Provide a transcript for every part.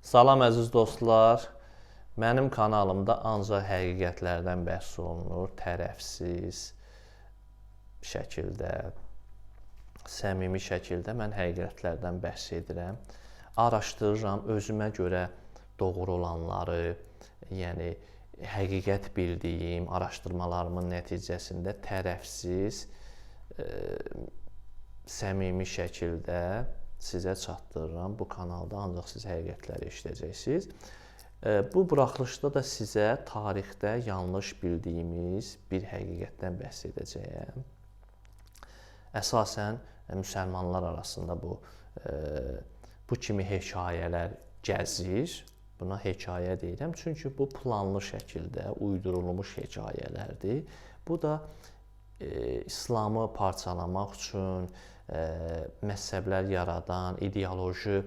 Salam əziz dostlar. Mənim kanalımda ancaq həqiqətlərdən bəhs olunur, tərəfsiz şəkildə, səmimi şəkildə mən həqiqətlərdən bəhs edirəm. Araşdırıram özümə görə doğru olanları, yəni həqiqət bildiyim araşdırmalarımın nəticəsində tərəfsiz, səmimi şəkildə sizə çatdırıram. Bu kanalda ancaq siz həqiqətləri eşidəcəksiniz. Bu buraxılışda da sizə tarixdə yanlış bildiyimiz bir həqiqətdən bəhs edəcəyəm. Əsasən müsəlmanlar arasında bu kimi hekayələr gəzir. Buna hekayə deyirəm, çünki bu planlı şəkildə uydurulmuş hekayələrdir. Bu da İslamı parçalamaq üçün məzhəblər yaradan, ideoloji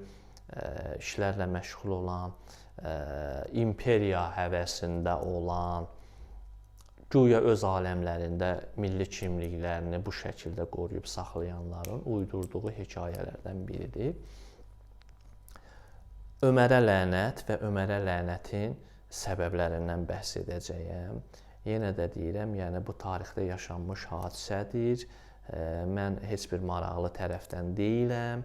işlərlə məşğul olan, imperiya həvəsində olan, güya öz aləmlərində milli kimliklərini bu şəkildə qoruyub saxlayanların uydurduğu hekayələrdən biridir. Ömərə lənət və Ömərə lənətin səbəblərindən bəhs edəcəyəm. Yenə də deyirəm, yəni bu tarixdə yaşanmış hadisədir. Mən heç bir maraqlı tərəfdən deyiləm.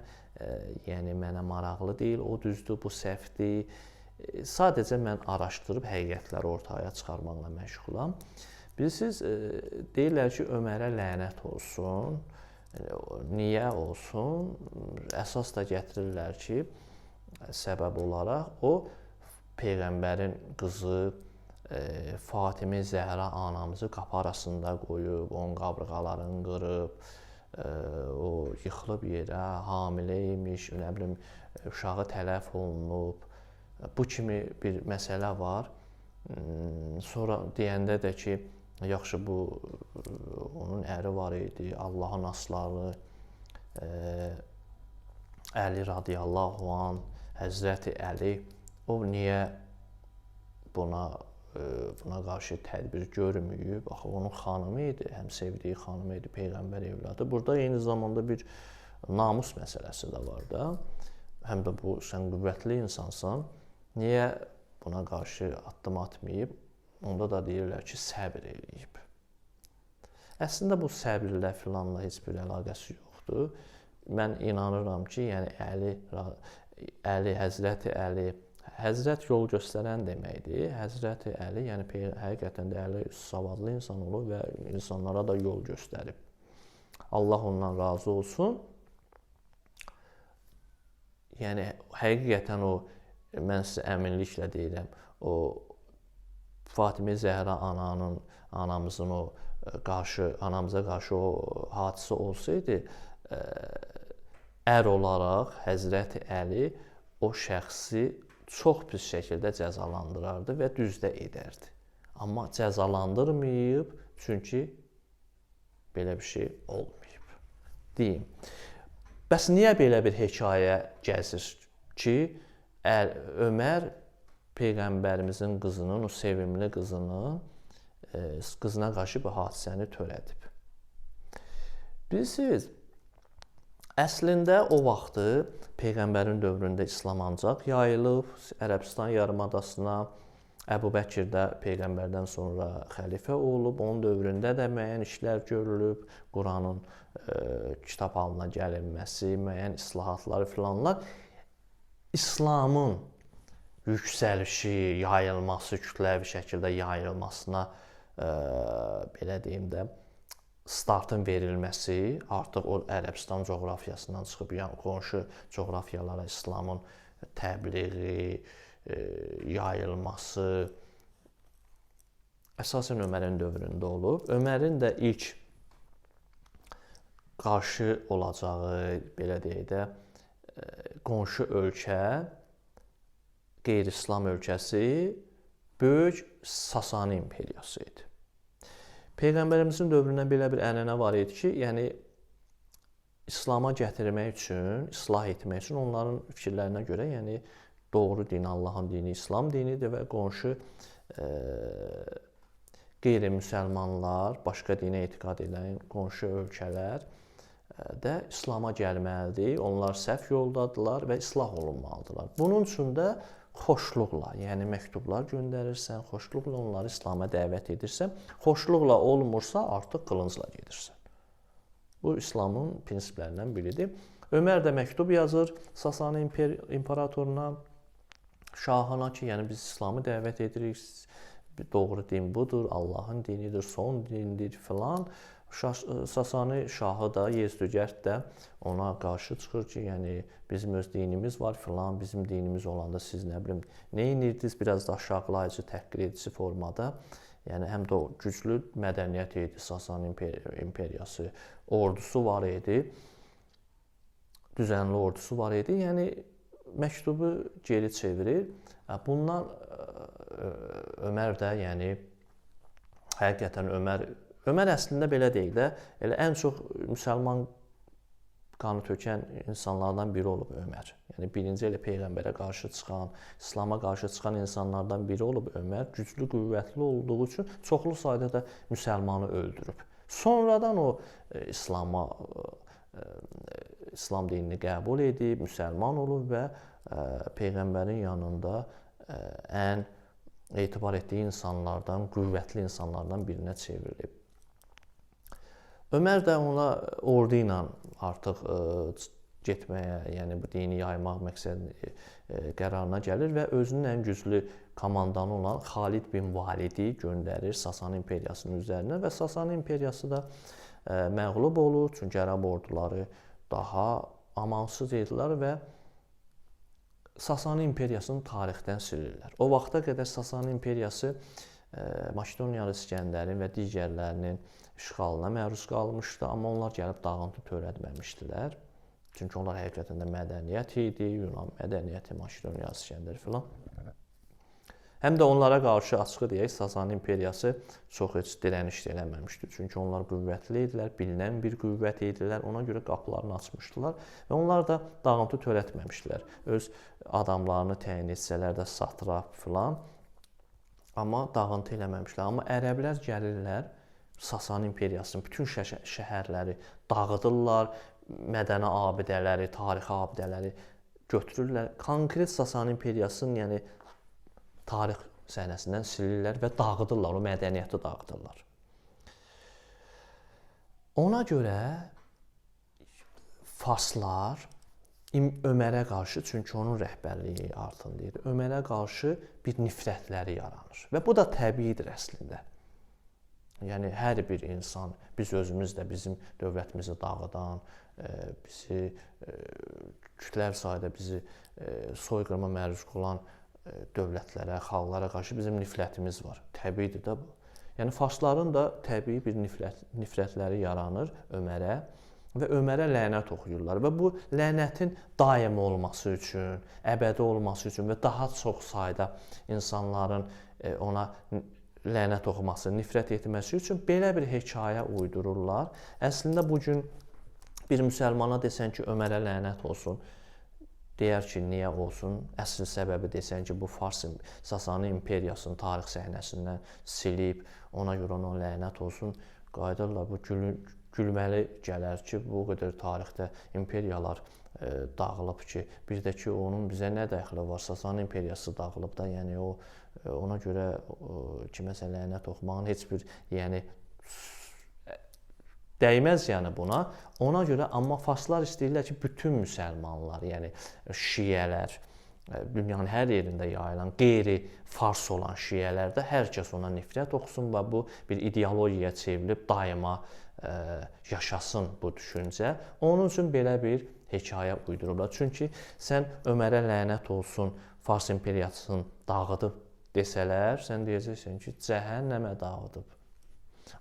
Yəni mənə maraqlı deyil, o düzdür, bu səhvdir. Sadəcə mən araşdırıb həqiqətləri ortaya çıxarmaqla məşğulam. Bilirsiniz, deyirlər ki, Ömərə lənət olsun. Niyə olsun? Əsas da gətirirlər ki, səbəb olaraq o peyğəmbərin qızı Fatimə Zəhra anamızı qapı arasında qoyub, onun qabırğalarını qırıb, o yıxılıb yerə, hamilə imiş, nə bilim, uşağı tələf olunub. Bu kimi bir məsələ var. Sonra deyəndə də ki, yaxşı bu onun əri var idi, Allahın asları, Əli radiyallahu anh, Həzrəti Əli, o niyə buna qarşı tədbir görməyib? Axı onun xanımı idi, həm sevdiyi xanımı idi, peyğəmbər evladı. Burada eyni zamanda bir namus məsələsi də var da. Həm də bu, sən qüvvətli insansan, niyə buna qarşı addım atmayıb? Onda da deyirlər ki, səbr eləyib. Əslində bu səbirlə filanla heç bir əlaqəsi yoxdur. Mən inanıram ki, yəni Əli, Həzrəti Əli, Həzrət yol göstərən deməkdir. Həzrəti Əli, yəni həqiqətən də Əli savadlı insan olub və insanlara da yol göstərib. Allah ondan razı olsun. Yəni həqiqətən o, mən sizə əminliklə deyirəm, o Fatimə Zəhra ananın, anamızın o qarşı, anamıza qarşı o hadisə olsaydı, ər olaraq Həzrəti Əli o şəxsi çox pis şəkildə cəzalandırardı və düz də edərdi. Amma cəzalandırmayıb, çünki belə bir şey olmayıb. Deyim. Bəs niyə belə bir hekayə gəzir ki, Ömər peyğəmbərimizin qızının, o sevimli qızının, qızına qarşı bu hadisəni törədib? Bilirsiniz, əslində o vaxtı peyğəmbərin dövründə İslam ancaq yayılıb Ərəbistan yarımadasına. Əbu Bəkir də peyğəmbərdən sonra xəlifə olub. Onun dövründə də müəyyən işlər görülüb. Quranın kitab halına gəlinməsi, müəyyən islahatları filanlar. İslamın yüksəlişi, yayılması, kütləvi şəkildə yayılmasına belə deyim də, startın verilməsi artıq o Ərəbistan coğrafiyasından çıxıb, yəni qonşu coğrafiyalara İslamın təbliği, yayılması əsasən Ömərin dövründə olub. Ömərin də ilk qarşı olacağı, belə deyək də, qonşu ölkə, qeyri-İslam ölkəsi böyük Sasani imperiyası idi. Peyğəmbərimizin dövründən belə bir ənənə var idi ki, yəni İslama gətirmək üçün, islah etmək üçün onların fikirlərinə görə, yəni doğru din Allahın dini, İslam dinidir və qonşu qeyri-müsəlmanlar, başqa dinə etiqad edən qonşu ölkələr də İslama gəlməlidir. Onlar səhv yoldadırlar və islah olunmalıdırlar. Bunun üçün də Xoşluqla, yəni məktublar göndərirsən, xoşluqla onları İslam'a dəvət edirsən. Xoşluqla olmursa, artıq qılıncla gedirsən. Bu İslamın prinsiplərindən biridir. Ömər də məktub yazır Sasani imperatoruna, şahına ki, yəni biz İslamı dəvət edirik, doğru din budur, Allahın dinidir, son dindir filan. Sasani şahı da, Yezdügərd də ona qarşı çıxır ki, yəni bizim öz dinimiz var filan, bizim dinimiz olanda siz nə bilim, nə edirdiniz, biraz da aşağılayıcı, təhqir edici formada. Yəni həm də o güclü mədəniyyət idi, Sasani imperiyası, ordusu var idi, düzənli ordusu var idi. Yəni məktubu geri çevirir. Bundan Ömər də, yəni həqiqətən Ömər əslində belə deyil də, elə ən çox müsəlman qanı tökən insanlardan biri olub Ömər. Yəni birinci elə peyğəmbərə qarşı çıxan, İslama qarşı çıxan insanlardan biri olub Ömər. Güclü, qüvvətli olduğu üçün çoxlu sayda da müsəlmanı öldürüb. Sonradan o İslam dinini qəbul edib, müsəlman olub və peyğəmbərin yanında ən etibar etdiyi insanlardan, qüvvətli insanlardan birinə çevrilib. Ömər də ona ordu ilə artıq getməyə, yəni bu dini yaymaq məqsədini qərarına gəlir və özünün ən güclü komandanı olan Xalid bin Validi göndərir Sasani imperiyasının üzərinə və Sasani imperiyası da məğlub olur, çünki ərəb orduları daha amansız idilər və Sasani imperiyasını tarixdən silirlər. O vaxta qədər Sasani imperiyası Makedoniyalı İsgəndərin və digərlərinin işğalına məruz qalmışdı, amma onlar gəlib dağıntı törətməmişdilər. Çünki onlar həqiqətən də mədəniyyət idi, Yunan mədəniyyəti, Makedoniyalı İsgəndər filan. Həm də onlara qarşı açığı deyək, Sasani imperiyası çox heç dirəniş də eləməmişdi. Çünki onlar qüvvətli idilər, bilinən bir qüvvət idilər, ona görə qapılarını açmışdılar və onlar da dağıntı törətməmişdilər. Öz adamlarını təyin etsələr də satrap filan, amma dağıntı eləməmişdilər. Amma ərəblər gəlirlər, Sasani imperiyasının bütün şəhərləri dağıdırlar, mədəni abidələri, tarixi abidələri götürürlər. Konkret Sasani imperiyasının, yəni tarix səhnəsindən silirlər və dağıdırlar, o mədəniyyəti dağıdırlar. Ona görə Farslar Ömərə qarşı, çünki onun rəhbərliyi altında idi, Ömərə qarşı bir nifrətləri yaranır. Və bu da təbiidir əslində. Yəni hər bir insan, biz özümüz də bizim dövlətimizi dağıdan, bizi kütləvi sayda bizi soyqırıma məruz qolan dövlətlərə, xalqlara qarşı bizim nifrətimiz var. Təbiidir də bu. Yəni Farsların da təbii bir nifrətləri yaranır Ömərə və Ömərə lənət oxuyurlar və bu lənətin daim olması üçün, əbədi olması üçün və daha çox sayda insanların ona lənət oxuması, nifrət etməsi üçün belə bir hekayə uydururlar. Əslində bu gün bir müsəlmana desən ki, Ömərə lənət olsun, deyər ki, niyə olsun? Əsl səbəbi desən ki, bu Fars Sasani imperiyasının tarix səhnəsindən silib, ona görə ona lənət olsun. Qayıdırlar, bu gülməli gələr ki, bu qədər tarixdə imperiyalar dağılıb ki, bir də ki, onun bizə nə dəxli var? Sasani imperiyası dağılıb da, yəni o ona görə kiməsə lənət oxumağın heç bir, yəni dəyməz yəni buna. Ona görə amma Farslar istəyirlər ki, bütün müsəlmanlar, yəni şiələr, dünyanın hər yerində yayılan qeyri-fars olan şiələrdə hər kəs ona nifrət oxusun və bu bir ideologiyaya çevrilib daima yaşasın bu düşüncə. Onun üçün belə bir hekayə uydurublar. Çünki sən Ömərə lənət olsun, Fars imperiyasını dağıdıb desələr, sən deyəcəksən ki, cəhənnəmə dağıdıb.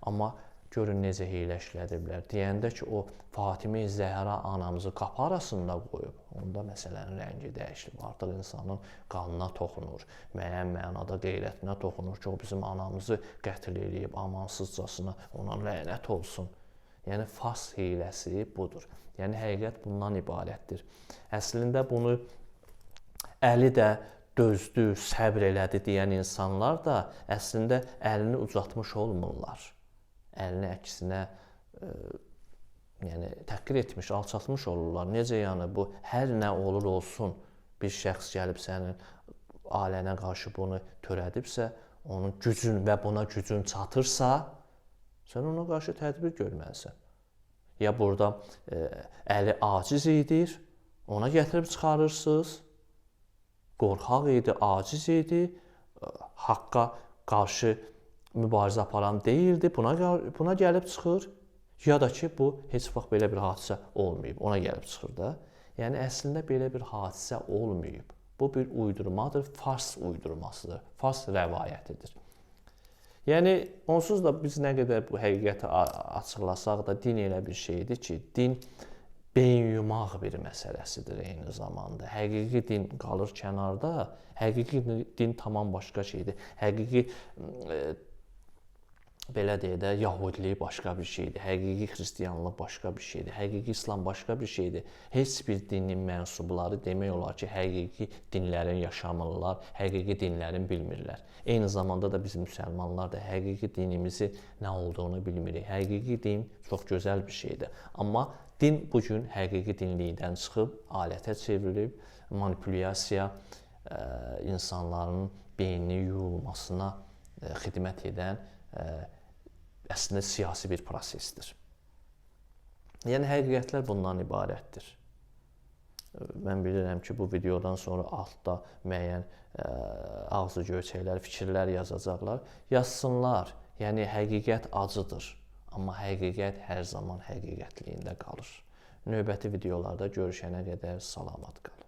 Amma görün necə hiylə işlədiblər. Deyəndə ki, o Fatimə Zəhra anamızı qapı arasında qoyub, onda məsələnin rəngi dəyişilib. Artıq insanın qanına toxunur, müəyyən mənada qeyrətinə toxunur ki, o bizim anamızı qətl eləyib amansızcasına, ona lənət olsun. Yəni Fars hiləsi budur. Yəni həqiqət bundan ibarətdir. Əslində bunu Əli də dözdü, səbr elədi deyən insanlar da əslində əlini uzatmış olmurlar. Əlini əksinə yəni təhqir etmiş, alçatmış olurlar. Necə yəni bu hər nə olur olsun bir şəxs gəlib sənin Alənə qarşı bunu törədibsə, onun gücün və buna gücün çatırsa, sən ona qarşı tədbir görməlisən. Ya burada əli aciz idi, ona gətirib çıxarırsınız. Qorxaq idi, aciz idi, haqqa qarşı mübarizə aparan deyildi, buna gəlib çıxır. Ya da ki, bu heç vaxt belə bir hadisə olmayıb, ona gəlib çıxır da. Yəni, əslində belə bir hadisə olmayıb. Bu bir uydurmadır, fars uydurmasıdır, fars rəvayətidir. Yəni, onsuz da biz nə qədər bu həqiqəti açıqlasaq da, din elə bir şeydir ki, din beyin yumaq bir məsələsidir eyni zamanda. Həqiqi din qalır kənarda, həqiqi din tamam başqa şeydir. Həqiqi, belə deyək də, yahudilik başqa bir şeydir, həqiqi xristianlıq başqa bir şeydir, həqiqi İslam başqa bir şeydir. Heç bir dinin mənsubları demək olar ki, həqiqi dinlərin yaşamırlar, həqiqi dinlərin bilmirlər. Eyni zamanda da biz müsəlmanlar da həqiqi dinimizi nə olduğunu bilmirik. Həqiqi din çox gözəl bir şeydir. Amma din bugün həqiqi dinlikdən çıxıb, alətə çevrilib, manipulyasiya, insanların beynini yuyulmasına xidmət edən əslində siyasi bir prosesdir. Yəni, həqiqətlər bundan ibarətdir. Mən bilirəm ki, bu videodan sonra altda müəyyən ağzı göyçəklər, fikirlər yazacaqlar. Yazsınlar. Yəni, həqiqət acıdır. Amma həqiqət hər zaman həqiqətliyində qalır. Növbəti videolarda görüşənə qədər salamat qalın.